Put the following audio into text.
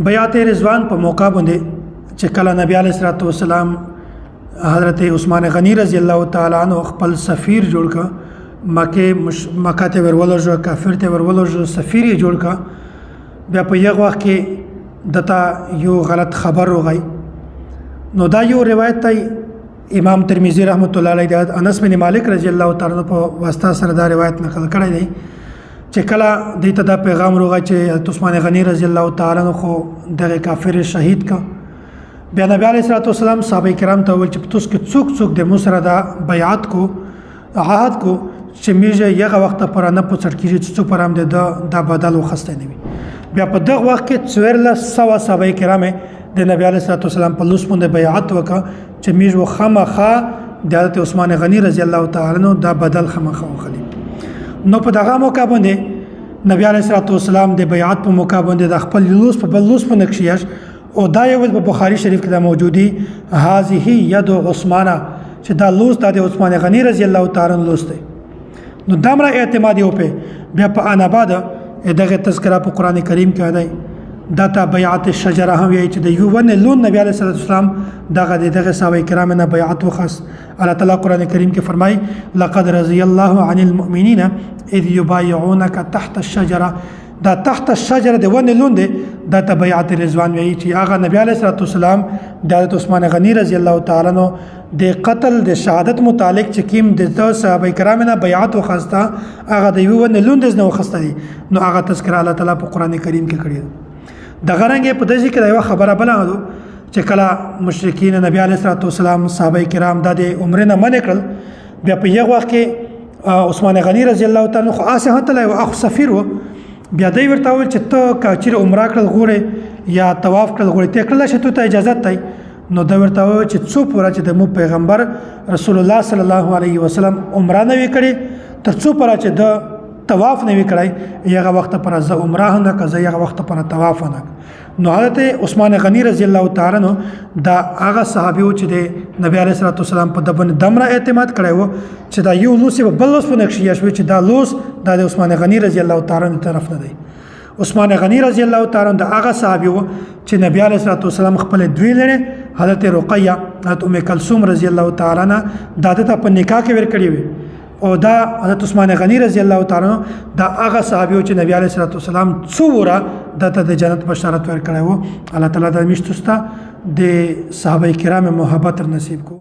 بیعت رضوان په موقع باندې چې کله نبی علیه الصلاة والسلام حضرت عثمان غنی رضی الله تعالی عنہ خپل سفیر جوړ ک، مکه مکه ته ورولږه، کافر ته ورولږه، سفیر یې جوړ ک. بیا په یو وخت کې دته یو غلط خبر وغی. نو دا یو روایت دی، امام ترمذی رحمت الله علیه د انس بن مالک رضی الله تعالی عنہ په واسطه سره دا روایت نقل کړی دی چې کله دې ته دا پیغام روغی چې حضرت عثمان غنی رضی الله تعالی عنہ خو دغه کافر شهید کا. بیا نبی علیه الصلاة والسلام صحابه کرام ته وویل چې په تاسو کې څوک څوک د مو سره دا بیعت کو، عهد کو چې میږه یغه وخت پر نه پڅړ کیږي چې څو پر هم د دا بدل وخسته نه وي. بیا په دغه وخت کې 1400 صحابه کرام د نبی علیه الصلاة والسلام په لوس باندې بیعت وکړه چې میږ خامخا د حضرت عثمان غنی رضی الله تعالی عنہ دا بدل خامخا وخلي. نو په دغه موقع باندې نبی علیه الصلاة والسلام د بیعت په موقع باندې د خپل لوس په بل لوس باندې کښیش، او دا یو په بخاری شریف کې دا موجودی هذه ید عثمانه چې دا لوس د عثمان غنی رضی الله تعالی عنہ لوس دی. نو دمره اعتماد یو په بیا په انا بعد دغه تذکرہ په قران کریم کې دی. دا ته بیعت الشجره هم وایي چې د یو ونه لون نبی علیه الصلاة والسلام دغه دغه صحابه کرام نه بیعت وخص. الله تعالی قران کریم کې فرمایي لقد رضی الله عن المؤمنین اذ یبایعونک تحت الشجره. دا تحت الشجره د ونې لون دی، دا ته بیعت رضوان وایي چې هغه نبی علیه الصلاة والسلام د حضرت عثمان غنی رضی الله تعالی عنہ د قتل د شهادت متعلق چې کیم د صحابه کرام نه بیعت وخسته هغه د یو ونې لون نه وخسته دي. نو هغه تذکرہ الله تعالی په قران کریم کې کړی. دغه رنګ په دې کې یو خبره بله ده چې کله مشرکین نبی علیه الصلاة والسلام صحابه کرام د عمرې نه منع کړل، بیا په یو وخت کې عثمان غنی رضی الله تعالی عنہ خو اسه هته له اخ سفیر و، بیا دی ورته وویل چې ته که چیرې عمره کړل غوړې یا طواف کړل غوړې ته کړل شي، ته اجازه دی. نو دا ورته وویل چې څو پوره چې د مو پیغمبر رسول الله صلی الله علیه وسلم عمره نه وی کړې، تر څو پوره چې د طواف نه وی کړی یغه وخت پر زه عمره نه که زه یغه وخت پر طواف نه. نو حضرت عثمان غنی رضی الله تعالی عنہ دا هغه صحابي و چې د نبی علیه الصلاة والسلام په دبن دمره اعتماد کړی و چې دا یو لوس په بل لوس په نقشې شوی چې دا لوس دا د عثمان غنی رضی الله تعالی عنہ طرف نه دی. عثمان غنی رضی الله تعالی عنہ دا هغه صحابي و چې نبی علیه الصلاة والسلام خپل دوی لري حضرت رقیه حضرت ام کلثوم رضی الله تعالی عنہ دا ته په نکاح کې ور کړی وي. او دا حضرت عثمان غنی رضی الله تعالی عنہ دا هغه صحابي و چې نبی علیه الصلاة والسلام څو وره دته د جنت بشارت ورکړی و. الله تعالی د میشتسته د صحابه کرام محبت نصیب کو.